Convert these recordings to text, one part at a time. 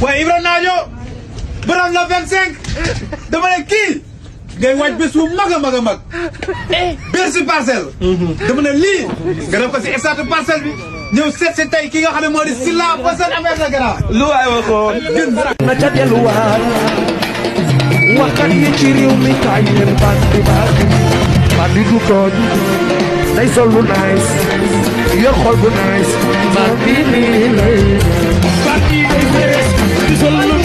waaye Ibra Naajo borom la 25 dama ne kii ngay waaj bés bu mag a mag a mag biir si parcelle dama ne lii nga def ko si stade parcelle bi ñëw seet si tey ki nga xam ne moo di Sylla Boston affaire de grand lu waay waxoon na ca delluwaat waxkat yi ci réew mi kaay leen bandi bandi du tooñ day sol lu nice yor xol bu nice bandi nii lay bandi day fees di sol lu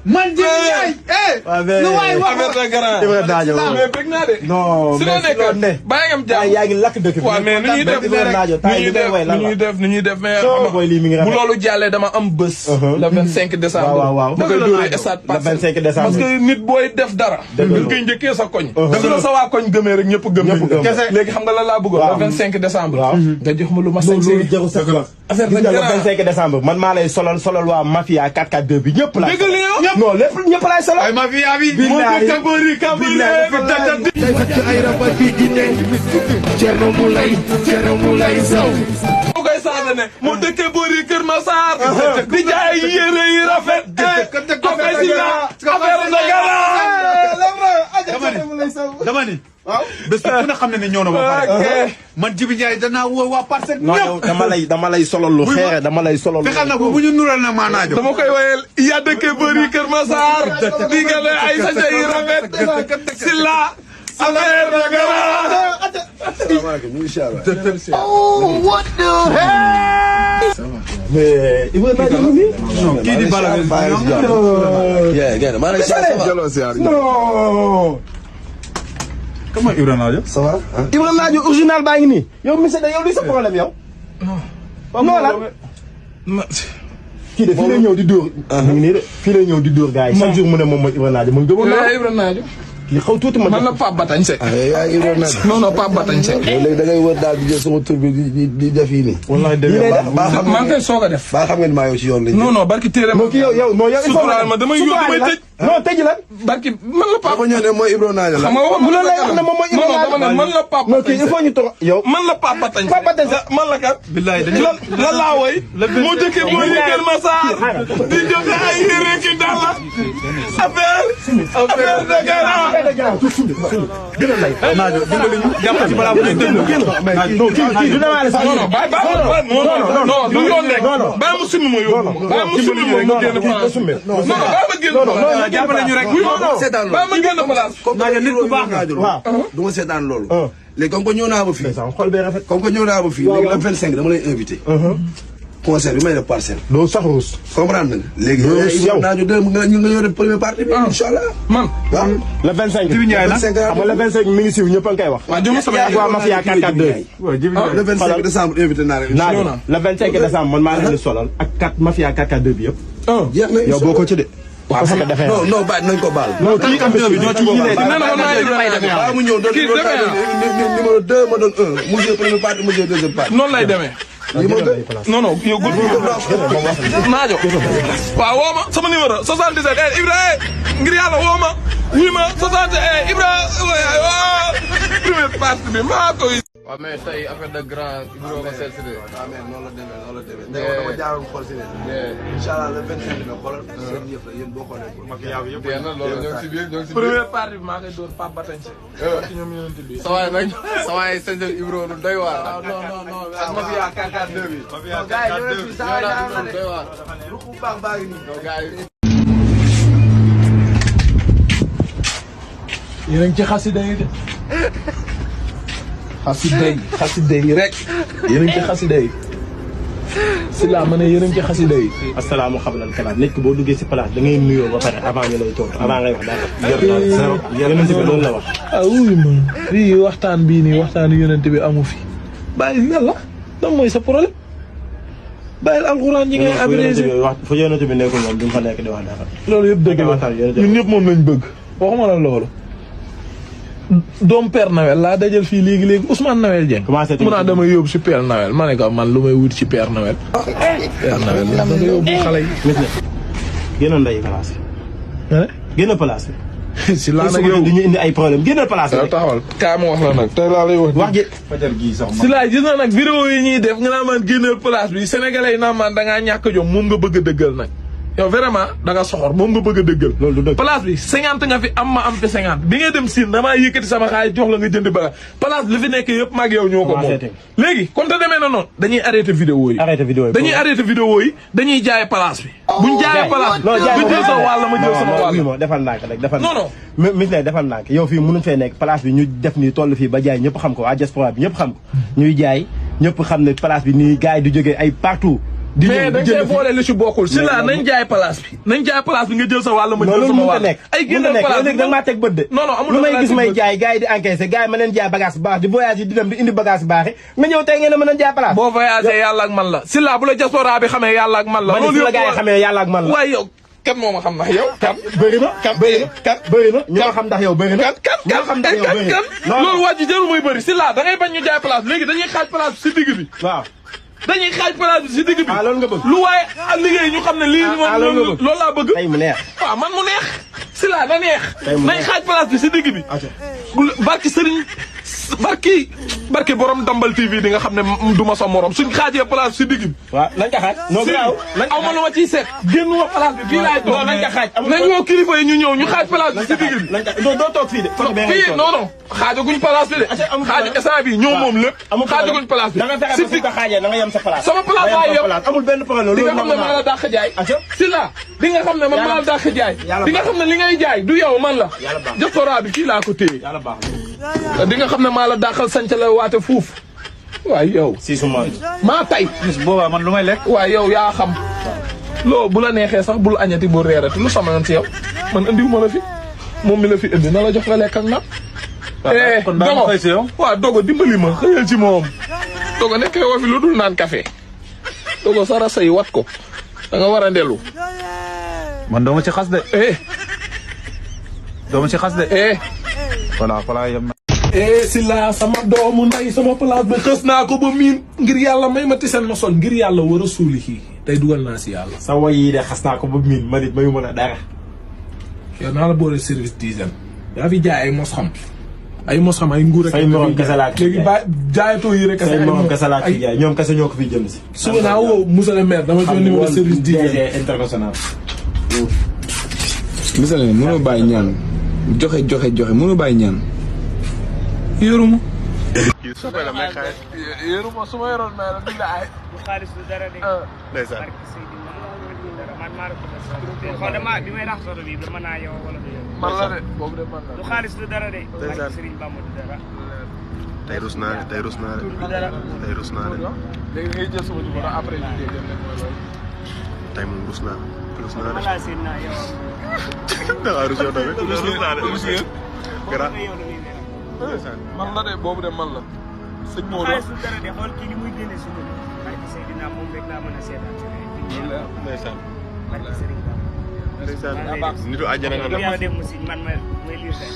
man Jibi Ndiaye lu waay wax affaire de grand Ibra Naajo mais bëgg naa de non si loo nekk bàyyi ngam jàmm yaa ngi lakk dëkk bi waaw mais ni ñuy def mais bu loolu jàllee dama am bés le 25 décembre waaw ma koy dóoree stade le 25 décembre parce que nit booy def dara da koy njëkkee sa koñ su la sa waa koñ gëmee rek ñëpp gëm léegi xam nga la laa bëggoon le 25 décembre nga jox ma lu ma sañ loolu jaru sax affaire de le 25 décembre man maa lay solal waa mafia 442 bi ñëpp la non lépp ñëpp laay solal ay mafia bi moo ko kabori day fekk ay rabat bi dine Thierno Moulay Sow moo koy saasa ne moo dëkkee boori Kër Massar di jaay yére yi rafet koy si la affaire de dama ni waaw bés bu ne xam ne ne ñëw na ba pare man Jibi Ndiaye danaa woo waa Parcelles non dama lay solal lu xeere dama lay solal lu fexeel na bu ñu nural na maa naajo dama koy woyal yaa dëkkee boori Kër Massar di gale ay sañse yi rafet si la affaire de mais Ibra Naajo mu ngi non kii di bala non comment Ibra Naajo ça va Ibra Naajo original baa ngi nii yow monsieur yow luy sa problème yow non la kii de fii lay ñëw di dóor mu ngi nii de fii lay ñëw di dóor gars yi chaque jour mu ne moom mooy Ibra Naajo man gëmoon naa Ibra Naajo kii xaw tuuti man la Pape Batañ Seck non Pape Batañ Seck léegi da ngay wër daal di jël sama tur bi di def yi nii. wallahi dëgg la maa ngi koy soog a def ba xam ngeen maa yow ci yoon lañ. non barki téere ma kii yow il faut ma damay tëj non tëj la barki man la Pape dafa ñëw ne mooy Ibra Naajo la. xam nga bu la lay wax ne moom mooy Ibra Naajo dama ne man la Pape non kii il faut ñu toog yow man la Pape Batañ man la kat billahi dañu la laa woy moo dëkkee boo yi Kër Massar di joxe ay yére ki dala affaire de garant gën a lay naajo dimbali ñu jàpp ci balaa bu ñuy déglu non kii du demaale sax non non du yoon rek bàyyi mu summi ma yóbbu bàyyi mu summi ma mu génn place non bàyyi ma génn jàppale ñu rek seetaan bàyyi ma génn place naajo nit ku baax nga waaw du ma seetaan loolu. léegi comme que ñëw naa ba fii. xol bee rafet comme que ñëw naa ba fii léegi le 25 dama lay invité. concert bi may def Parcelles. doo sax ruus comprendre nga. léegi yow Naajo ñun nga ñëw def première partie bi. incha allah man. waaw le 25. Jibi Ndiaye nag xam nga le 25 mi ngi siiw ñëpp a ngi koy wax. waaw jëm sama ak waa Mafia 442. waaw Jibi Ndiaye le 25 décembre invité naa leen. Naajo le 25 décembre man maa leen di solal ak 4 Mafia 442 bi yëpp. jeex na yow boo ko ci de. parce que dafay non baal nañ ko baal. non kii am bi ñoo ci waaw mu ñëw doon numéro 2 ma doon 1 mu jël première partie mu jël deuxième partie. noonu lay demee. non yow gudd Naajo waaw woo ma sama numéro 77 Ibra ngir yàlla woo ma wuy ma 60 Ibra première partie bi maa koy. waaw mais tey affaire de grand Ibra ko seet si de. waaw mais noonu la demee. dama jaaroon xool si leen. incha allah le 25 nga xoolal. seen yëf la yéen boo xoolee. Mafia bi yëpp loolu ñoo ngi si biir première partie bi maa koy door Pape Batañ Seck. ci ñoom yonent bi. sa waay nag sa waay sëñal Ibra lu doy waar. non ak Mafia 442 bi. gars yi ñoo naan doy waar. lu ku baax baa ngi nii. gars yi. yéen a ngi ci xasida yi de. xasida yi rek. yéen a ngi ci xasida yi. Sylla ma ne yéen a ngi ci xasida yi. assalaamu xablal kalaam nit ki boo duggee si place da ngay nuyoo ba pare avant ñu lay tontu avant ngay wax dara. yonent bi loolu la wax. wuy ma fii waxtaan bii nii waxtaanu yonent bi amu fi. bàyyi yàlla lan mooy sa problème. bàyyil alxuraan ji ngay abrégé. fa yonent bi nekkul moom du fa nekk di wax dara. loolu yëpp dëgg la ñun ñëpp moom lañ bëgg. waxuma la loolu. doom Père Noël laa dajal fii léegi Ousmane Noël Dieng. commencé mun naa dama yóbbu si Père Noël ma ne ko man lu may wut ci Père Noël. Père Noël la nga yóbbu xale yi. génnoon nday place bi. génn place bi. si laa nag yow di ñu indi ay problème génn place bi. taxawal kaa ma wax la nag tey laa lay wax ji. fajar gii sax si laa gis na nag vidéo yi ñuy def nga naa man génneel place bi sénégalais yi naa man da ngaa ñàkk jom moom nga bëgg a dëggal nag. yow vraiment da nga soxor moom nga bëgg a dëggal. loolu du dëgg place bi 50 nga fi am ma am fi 50 bi ngay dem Sine damaa yëkkati sama xaalis jox la nga jënd bagage place li fi nekk yëpp maag yow ñoo ko moom. léegi kon te demee na noonu dañuy arrêté vidéo yi. dañuy arrêté vidéo yi dañuy jaay place bi. buñ jaayee place bi bu jël sa wàll ma jël sama wàll. defal naa ko rek defal non non. mis ne defal naa ko yow fii mënuñ fee nekk place bi ñu def nii toll fii ba jaay ñëpp xam ko waa diaspora bi ñëpp xam ko ñuy jaay ñëpp xam ne place bi nii gars yi di jógee ay partout. di mais dañ see boole li ci bokkul si la nañ jaay place bi. nañ jaay place bi nga jël sa wàll ma jël sama wàll. ay génn place bi da nga maa teg bët de. non non amul lu may gis may jaay gars yi di encaissé gars yi ma leen jaay bagage bu baax di voyage yi di dem di indi bagage bu baax nga ñëw tey ngeen ne ma leen jaay place. boo voyagé yàlla ak man la si la bu la diaspora bi xamee yàlla ak man la. loolu yëpp la gars yi xamee yàlla ak man la. waaye yow kan moo ma xam ndax yow. kan bëri na kan bëri na kan bëri na ñoo xam ndax yow bëri na. kan loolu waa ji jarul muy bëri si la da ngay bañ ñu jaay place léegi dañuy xaaj place si digg bi. waaw dañuy xaaj place bi si digg bi. loolu nga bëgg. lu waaye liggéey ñu xam ne lii moom loolu laa bëgg. tey mu neex. waaw man mu neex. si la na neex. nañ xaaj place bi si digg bi. barki Serigne barki borom Dambal TV di nga xam ne du ma sa morom suñ xaajee place si digg bi. waaw nañ ko xaaj. non graaw aw ma lu ma ciy seet. génn ma place bi fii laay toog. nañ ko xaaj nañ woo kilifa yi ñu ñëw ñu xaaj place bi si digg bi. doo toog fii de. fii non non xaajaguñ place bi de. xaaj instant bi ñoo moom lépp. xaajaguñ place bi. da nga fexe ba su ko xaajee da nga yem sa place. sama place laay yem amul benn problème. di nga xam ne maa la dàq jaay. si la di nga xam ne man maa la dàq jaay. di nga xam ne li ngay jaay du yow man la. diaspora bi fii laa ko téye. di nga xam ne maa la dàqal sanc la waate fuuf. waaye yow. si su ma. maa tay. boobaa man lu may lekk. waaye yow yaa xam. loo bu la neexee sax bul añati bu reerati lu sama yoon ci yow man andiwu ma la fi moom mi la fi indi na la jox nga lekk ak naan. kon baax na fay si yow. waaw dogo dimbali ma xëyal ci moom. dogo nekkee woo fi lu dul naan café. dogo sa rasa yi wat ko da nga war a ndellu. man doo ma ci xas de. doo ma ci xas de. voilà yem na. si la sama doomu nday sama place ba xës naa ko ba miin ngir yàlla may ma ti seen ma sol ngir yàlla war a suuli kii tey dugal naa si yàlla. sa way yi de xas naa ko ba miin ma nit mayu ma la dara. yow naa la boole service d'hygiène yaa fi jaay ay mos xam ay nguur ak. say morom kese laa léegi ba jaayatoo yi rek. say morom kese laa fi jaay ñoom kese ñoo ko fi jënd si. suba naa woo monsieur le maire dama jox numéro service d'hygiène international. monsieur le maire mënoo bàyyi ñaan joxe mënoo bàyyi ñaan. yoruma. yoruma su ma yoroon may la duñ la ay. bu xaalis du dara de. ndeysaan. man maa la ko def. xool dama bi may rax soto bi dama naa yow wala du yow. man la de boobu de man la. du xaalis du dara de. ndeysaan Serigne Bamba du dara. tey rus naa de tey rus naa de. tey rus naa de. léegi ngay jël sama numéro après ñu dégg leen mooy loolu. tey moom rus naa de. dama laa seen naa yow. da ngaa rus yow tamit. rus naa de rus ngeen. gara man la de boobu de man la. sëñ Maodo xaalis du dara de xool kii li muy génne si ñun. barke Seydina moom rek laa mën a seetaan si ndeysaan. barke Serigne Bamba. ndeysaan. nitu àjjana nga def. yàlla dem si man may lire say.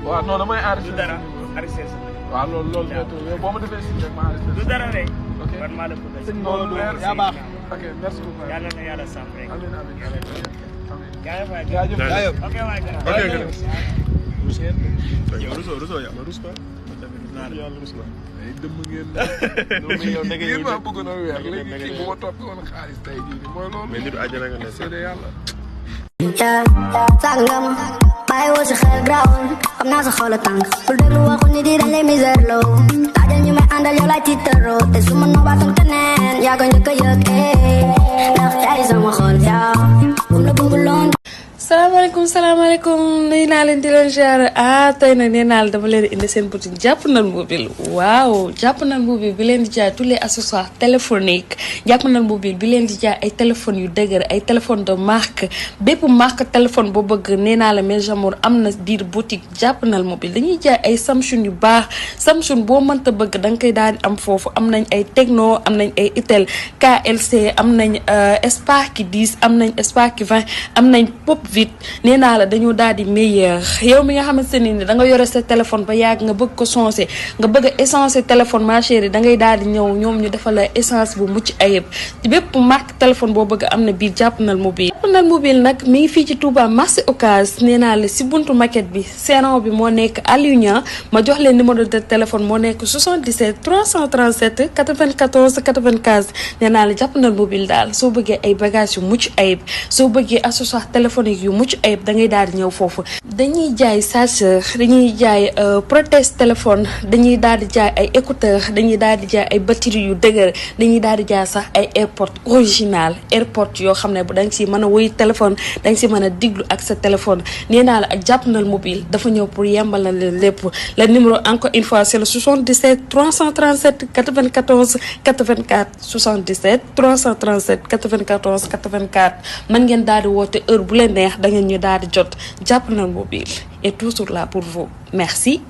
waaw non damay du enregistré. dara arrêté sa. waaw loolu météo yow boo ma defee si rek ma enregistré. du dara de. ok man maa la ko def. sëñ Maodo yaa baax. ok merci beaucoup. yàlla na yàlla sàmm rek. amiin amiin. jaajëf waay jaajëf. ok waay gannaaw. ok yow rusoo yaa ma rus quoi. yàlla rus la. ay dëmm ngeen. yow da ngeen maa bëggoon a weer léegi kii bu ma toppee woon xaalis tey jii mooy loolu. mais nitu àjjana nga ne seede yàlla. sàngam bàyyi woo si xel grawul xam naa sa xol a tàng bul déglu waxu nit yi dañ lay misère loo taajal ñu may àndal yow laay tiitaroo te su ma noobaatoon keneen yaa ko njëkk a yëg ndax yaay sama xol yaa bum la bumbuloon. salaamaaleykum nuyu naa leen di leen ziar tey nag nee naa la dama leen indi seen boutique Jàppandal Mobile waaw Jàppandal Mobile bi leen di jaay tous les accessoires téléphoniques Jàppandal Mobile bi leen di jaay ay téléphones yu dëgër ay téléphones de marque bépp marque téléphone boo bëgg nee naa la mes amours am na biir boutique Jàppandal Mobile dañuy jaay ay Samsung yu baax Samsung boo mënta bëgg da nga koy daal di am foofu am nañ ay Tecno am nañ ay Itel KLC am nañ Spark 10 am nañ Spark 20 am nañ Pop 8 nee naa la dañoo daal di meilleur yow mi nga xamante ne da nga yore sa téléphone ba yàgg nga bëgg ko changer nga bëgg a essencer téléphone ma chérie da ngay daal di ñëw ñoom ñu defal la essence bu mucc ayib ci bépp marque téléphone boo bëgg am na biir Jàppandal mobile. Jàppandal mobile nag mi ngi fii ci Touba marché Ocass nee naa la si buntu maquette bi serrant bi moo nekk Alioune ma jox leen numéro de téléphone moo nekk 77 337 94 95 nee naa la Jàppandal mobile daal soo bëggee ay bagages yu mucc ayib soo bëggee accessoire téléphonique yu mucc ayib da ngay daal di ñëw foofu. dañuy jaay chargeur dañuy jaay protège téléphone dañuy daal di jaay ay écouteur dañuy daal di jaay ay batterie yu dëgër dañuy daal di jaay sax ay airport original airport yoo xam ne bu da nga si mën a wuy téléphone da nga si mën a diglu ak sa téléphone nee naa la ak Jàppandal mobile dafa ñëw pour yembalal leen lépp le numéro encore une fois c'est le 77 337 94 84 77 337 94 84 man ngeen daal di woote heure bu leen neex da ngeen ñu daal di jot Jàppandal mobile est toujours là pour vous merci.